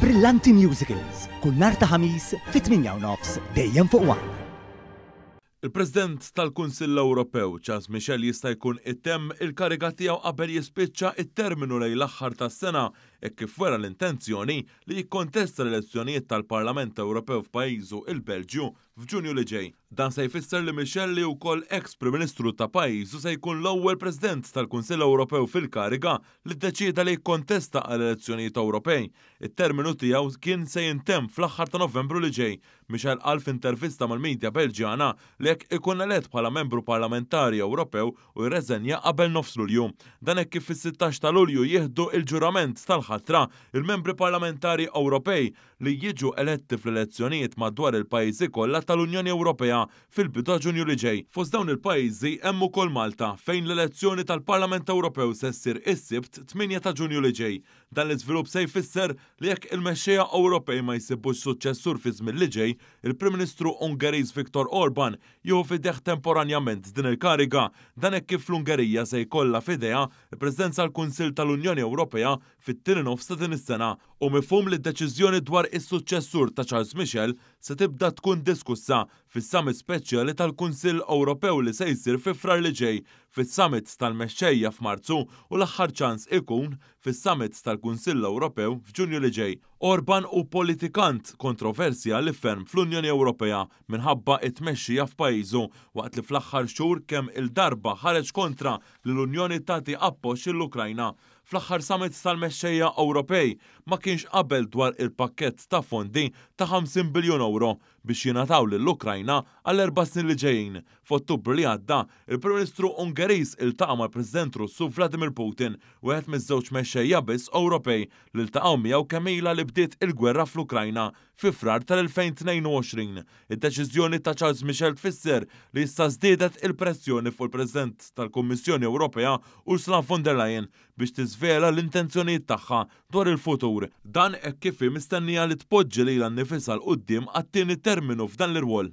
Brillanti Musicals, kull nhar ta' Ħamis fit-8 u nofs dejjem fuq One. Il-President tal-Kunsill Ewropew, Charles Michel jista' jkun itemm il-kariga tiegħu qabel jispiċċa t-terminu lejn l-aħħar tas-sena hekk kif wera l-intenzjoni li jikkontesta l-elezzjonijiet tal-Parlament Ewropew f'pajjiżu il-Belġju f'Ġunju li ġej. Dan se jfisser li Michel li wkoll eks Prim Ministru ta' pajjiżu se jkun l-ewwel President tal-Kunsill Ewropew fil-kariga li ddeċieda li jikkontesta għal elezzjonijiet Ewropej. It-terminu tiegħu kien se jintemm fl-aħħar ta' Novembru li ġej. Michel qal f'intervista mal-media Belġjana li jekk ikun elett bħala membru parlamentari Ewropew u jirreżenja qabel nofs Lulju. Dan hekk kif fis-16 ta' Lulju jieħdu l-ġurament tal-ħatra l-membri parlamentari Ewropej li jiġu eletti fl-elezzjonijiet madwar il-pajjiżi kollha tal-Unjoni Ewropea fil-bidu ta' Ġunju li ġej. Fost dawn il-pajjiżi hemm ukoll Malta, fejn l-elezzjoni tal-Parlament Ewropew se ssir is-Sibt 8 ta' Ġunju li ġej. Dan l-iżvilupp se jfisser li jekk il-mexxejja Ewropej ma jsibux suċċessur fiż-żmien li ġej, il-Prim Ministru Ungeriż Viktor Orban jieħu f'idejh temporanjament din il-kariga. Dan hekk kif l-Ungerija se jkollha f'idejha l-Presidenza tal-Kunsill tal-Unjoni Ewropea fit-tieni nofs ta' din is-sena. Hu mifhum li d-deċiżjoni dwar is-suċċessur ta' Charles Michel se tibda tkun diskussa fis-summit speċjali tal-Kunsill Ewropew li se jsir fi Frar li ġej, fis-summit tal-mexxejja f'Marzu u l-aħħar ċans ikun fis-summit tal-Kunsill Ewropew f'Ġunju li ġej. Orban hu politikant kontroversjali ferm fl-Unjoni Ewropea minħabba t-tmexxija f'pajjiżu waqt li fl-aħħar xhur kemm il-darba ħareġ kontra li l-Unjoni tagħti appoġġ lill-Ukrajna. Fl-aħħar summit tal-mexxejja Ewropej ma kienx qabel dwar il-pakkett ta' fondi ta' 50 biljun ewro biex jingħataw lill-Ukrajna għall-erba' snin li ġejjin. F'Ottubru li għadda, il-Prim Ministru Ungeriż iltaqa' mal-President Russu Vladimir Putin, wieħed miż-żewġ mexxejja biss Ewropej li ltaqgħu miegħu kemm ilha li bdiet il-gwerra fl-Ukrajna fi Frar tal-2022. Id-deċiżjoni ta' Charles Michel tfisser li issa żdiedet il-pressjoni fuq il-President tal-Kummissjoni Ewropea Ursula von der Leyen biex tiżvela l-intenzjonijiet tagħha dwar il-futur. Dan hekk kif hi mistennija li tpoġġi lilha nnifisha 'l quddiem għat-tieni terminu f'dan l-irwol.